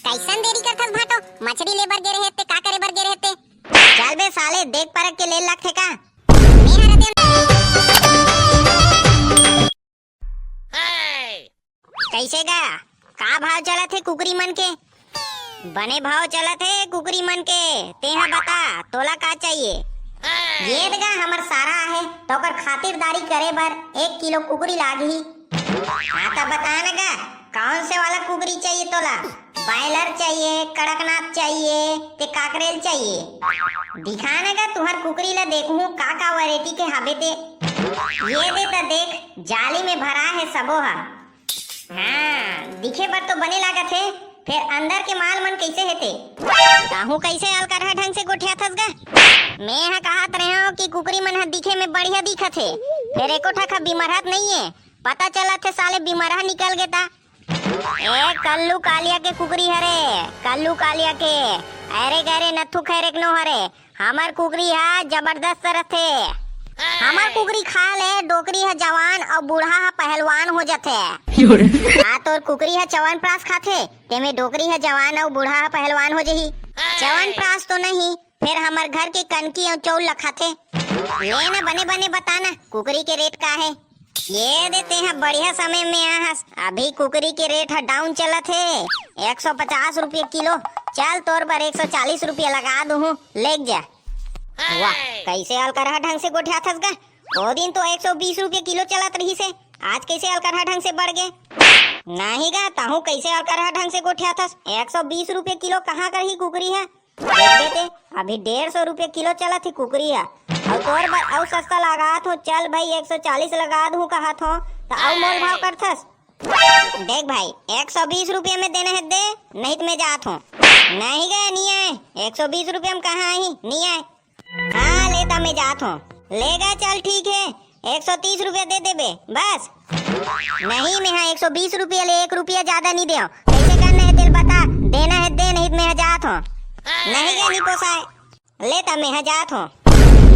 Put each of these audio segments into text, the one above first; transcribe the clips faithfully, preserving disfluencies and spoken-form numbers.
कैसन देरी करथस भाटो? मछरी ले बर गे रहे ते का करे बर गे रहे ते? चल बे साले, देख परख के ले लगथे का? मैं हर दे कैसे गा? का भाव चलत हे कुकरी मन के? बने भाव चलत हे कुकरी मन के। तेहा बता, तोला का चाहिए? ये गा हमर सारा आहे, तो ओकर खातिरदारी करे बर एक किलो कुकरी लागही। हाँ, त बता न गा, कौन से वाला कुकरी चाहिए तोला? बॉयलर चाहिए, कड़कनाथ चाहिए, ते काकरेल चाहिए? दिखा न गा, तुहर कुकरी ला देखहूँ का का वैरायटी के हाबे ते। ये दे त देख, जाली में भरा हे सबो हा। हाँ, दिखे बर तो बने लागत हे, फेर अंदर के माल मन कैसे हे ते? ताहू कैसे अलकरहा ढंग से गोठियाथस गा? मैं हा कहत रहेंव कि कुकरी मन हा दिखे में बढ़िया दिखत हे, फेर एको ठक हा बिमरहत नइये। पता चलत हे साले बिमरहा निकल गे ता। ए कल्लू कालिया के कुकरी हरे, कल्लू कालिया के। अरे गरे नथु खैरेक नो हरे, हमर कुकरी हा जबरदस्त रथे। हमर कुकरी खा ले, डोकरी हा जवान अउ बूढ़ा हा पहलवान हो जथे। आ तोर कुकरी हा च्यवनप्राश खाथे, तेमे डोकरी हा जवान अउ बूढ़ा हा पहलवान हो जही। च्यवनप्राश तो नहीं, फेर हमर घर के कनकी अउ चौल ला खाथे। ले ना बने बने बता ना, कुकरी के रेट का हे? ये दे तेहा बढ़िया समय में आहस, अभी कुकरी के रेट ह डाउन चलत हे, एक सौ पचास रुपये किलो। चल तोर बर एक सौ चालीस रुपये लगा दूहूँ, लेग जा। वाह, कैसे अलकरहा ढंग से गोठियाथस गा? ओ दिन तो एक सौ बीस रुपये किलो चलत रहिस हे, आज कैसे अलकरहा ढंग से बढ़ गे? नहीं गा, तहूँ कैसे अलकरहा ढंग से गोठियाथस? एक सौ बीस रुपये किलो कहाँ करही कुकरी ह? देख बे ते, अभी डेढ़ सौ रुपये किलो चलत हे कुकरी ह। अउ तोर बर अउ सस्ता लगात हो, चल भाई एक सौ चालीस लगा दूँ कहत हो, त अउ मोल भाव करथस? देख भाई, एक सौ बीस रुपये में देना हे दे, नहीं त मैं जात हो। नहीं गा, नहीं आए, एक सौ बीस रुपये में कहाँ आही, नहीं आए। हाँ, ले त मैं जात हो। ले गा, चल ठीक हे, एक सौ तीस रुपया दे देबे, बस। नहीं, मेहा एक सौ बीस रुपया ले एक रुपया ज्यादा नहीं देव। कैसे करना हे तेल बता, देना हे दे, नहीं त मेहा जात हो। नहीं गे, नहीं पोसाय। ले त मेहा जात हो।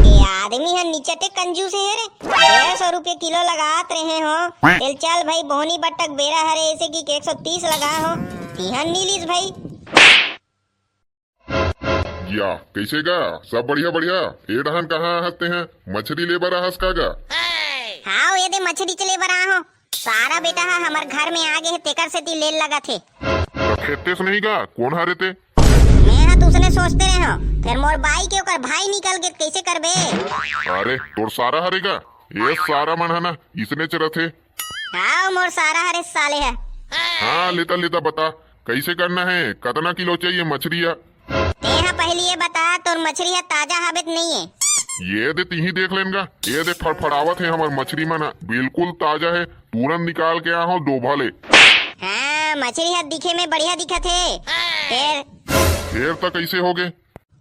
ये आदमी ह निचटे कंजूस हे रे। डेढ़ सौ रुपया किलो लगात रहे हो। तेल चल भाई, बोहनी बट्टक बेरा हरे, ऐसे कि एक सौ तीस लगा हो। तिहन नी लीस भाई। या, कैसे गा? सब बढ़िया बढ़िया? ए डहन कहाँ आहस तेहा? मछरी ले बर आहस का गा? हाँ, ये दे मछरी चले बर आहो। सारा बेटा हा हमर घर में आ गे हे, तेकर सेती लेल लगत हे। त खेतेस नहीं गा? कोन हरे ते? मैं हा तो उसने सोचते रहे हो, फिर मोर बाई के ओकर भाई निकल गे, कैसे करबे? अरे, तोर सारा हरे गा? ये सारा मन ह ना, इसने चरत हे। हाँ, मोर सारा हरे साले ह। हाँ, लेता लेता बता, कैसे करना हे? कतना किलो चाहिए मछरी ह? तेहा पहली ये बता, तोर मछरी ह ताजा हवे त नहीं हे? ये दे, तिही देख लेन गा। ये दे, फड़फड़ावत हे हमर मछरी मन ह, बिल्कुल ताजा हे। तुरंत निकाल के आहो डोभा ले। हाँ, मछरी ह दिखे में बढ़िया दिखत हे। फेर? फेर त कैसे हो गे?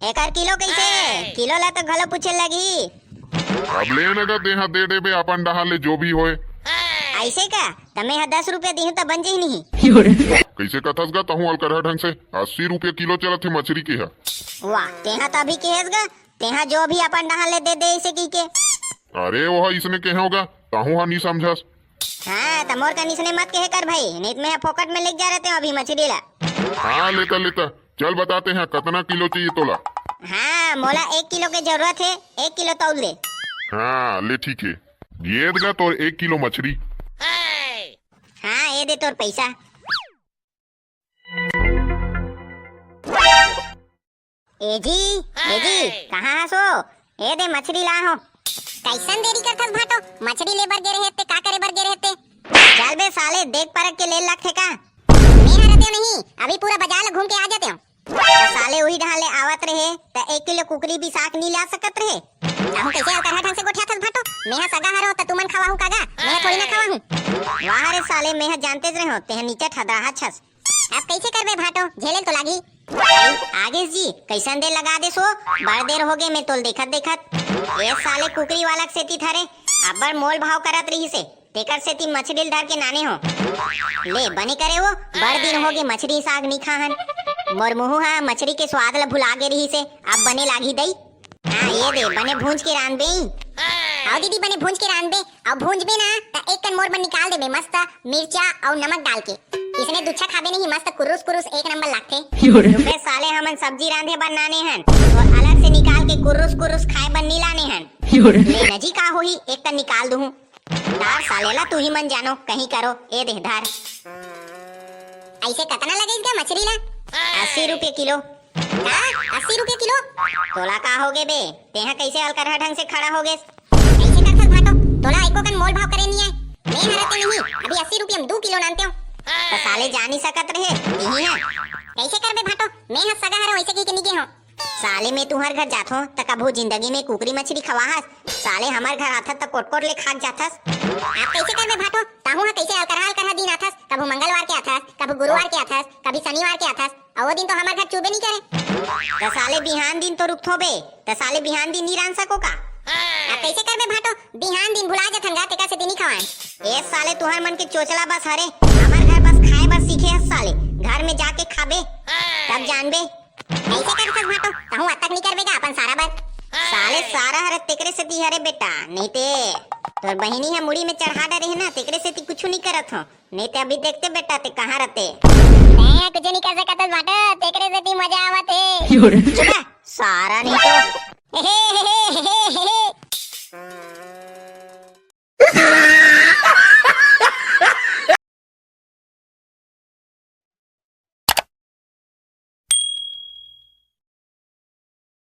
एकर किलो कैसे? किलो ला तो घलो पूछे लगही। अब ले न गा, तेहा दे देबे अपन डहार ले जो भी होए। ऐसे का? त मैं ह दस रुपया दिहूं त बन जही नहीं? कैसे कथस गा तहूं अलकरहा ढंग से? अस्सी रुपया किलो चलत हे मछरी के ह। वाह, तेहा त अभी केहेस गा, तेहा जो भी अपन डहार ले दे दे ऐसे की के। अरे ओह इसने केहे होगा, तहूं ह नी समझस। हाँ, त मोर कन इसने मत केहे कर भाई, नहीं त मैं ह फोकट में लेके जा रहते हूँ अभी मछली ला। हाँ, लेता लेता। चल बता तेहा, कतना किलो चाहिए तोला? हाँ, मोला एक किलो के जरूरत हे, एक किलो तौल दे। हाँ, ले ठीक हे। ये दे गा तोर एक किलो मछरी। हाँ, ये दे तोर पैसा। ए जी, ए जी, कहाँ हस ओ? ए दे मछरी ला हो। कैसन देरी करथस भाटो? मछरी ले बर गे रहे ते, का करे बर गे रहे ते? चल बे साले, देख परख के ले लगथे का? मैं हर देव नहीं, अभी पूरा बाजार ला घूम के आ जाते हूँ। त साले उही डहार ले आवत रहे, त एक किलो कुकरी बिसाख नी ला सकत रहे? कहूँ कैसे अलकरहा ढंग से गोठियाथस भाटो? मेहा सगा हरो, त तुमन खवाहू कागा? मेहा थोड़ी ना खवाहू। वाह रे साले, मेहा जानते रहे हो, तेहा नीचा ठदराहा छस। अब कैसे करबे भाटो, झेले तो लागी। आगे जी, कैसन देर लगा दे सो? बड़ देर हो गए, मैं तोल देखत देखत। ए साले कुकरी वाला के सेती थारे, अब्बड़ मोल भाव करत रही से। तेकर सेती मछरी ल धर के नाने हो। ले, बने करे वो, बड़ दिन होगे मछरी साग नी खाहन। मोर मुहू हा मछरी के स्वाद ल भुला गे रिहिसे, अब बने लागी दई। हाँ, ये दे, बने भूंज के रांधबे। आओ दीदी, बने भूंज के रांधबे, अउ भूंजबे ना, त एक कन मोर बर निकाल देबे, मस्त मिर्चा अउ नमक डाल के। इसने दुच्छा खाबे नहीं, मस्त कुरुस कुरुस एक नंबर लागथे। रुके साले, हमन सब्जी रांधे बर नाने हन, तो अलग से निकाल के कुर्रुस कुर्रुस खाए बर नी लाने हन। ले न जी, का होही, एक कन निकाल दूहूं। डार साले ला, तू ही मन जानो, कहीं करो, ए दे धर। ऐसे कतना लगेस गा मछरी ला? अस्सी रुपये किलो। का? अस्सी रुपये किलो? तोला का होगे बे? तेहा कैसे अलकरहा ढंग से खड़ा होगेस? कैसे करथस भाटो? तोला एको कन मोल भाव करे नी आय। मैं हरते नहीं, अभी अस्सी रुपये में दू किलो नानते हो। तो साले जा नी सकत रहे, इही है। कैसे करबे भाटो? मैं ह सगा हरे, वैसे कह के नी गे हो। साले, मैं तुहर घर जाथो त कभू जिंदगी में कुकरी मछली खवाहस? साले, हमर घर आथस त कोट कोट ले खा के जाथस। आप कैसे करबे भाटो? ताहू ह कैसे अलकरहा अलकरहा दिन आथस? कभू मंगलवार के आथस, कभू गुरुवार के आथस, कभी शनिवार के आथस, अउ वो दिन तो हमर घर चूबे नी करे। त साले, बिहान दिन तो रुकथो बे, त साले, बिहान दिन नी रांध सको का? आप कैसे करबे भाटो? बिहान दिन भुला जथन गा, तेकर सेती नी खवान। ए साले, तुहर मन के चोचला बस हरे, हमर घर बस खाए बस सीखे हस साले, घर में जाके खाबे, तब जानबे। कैसे करथस भाटो? तहूं अतक नी करबे गा अपन सारा बर? साले, सारा हरे तेकरे सेती हरे बेटा, नहीं ते तोर बहिनी ह मुड़ी में चढ़ा डरे हे ना, तेकरे सेती कुछु नी करत हो, नहीं ते अभी देखते बेटा ते कहाँ रहते। तैं कुछु नी कर सकत हस भाटो, तेकरे सेती मजा आवत हे। चुप रह, सारा नहीं तो। हे, हे, हे,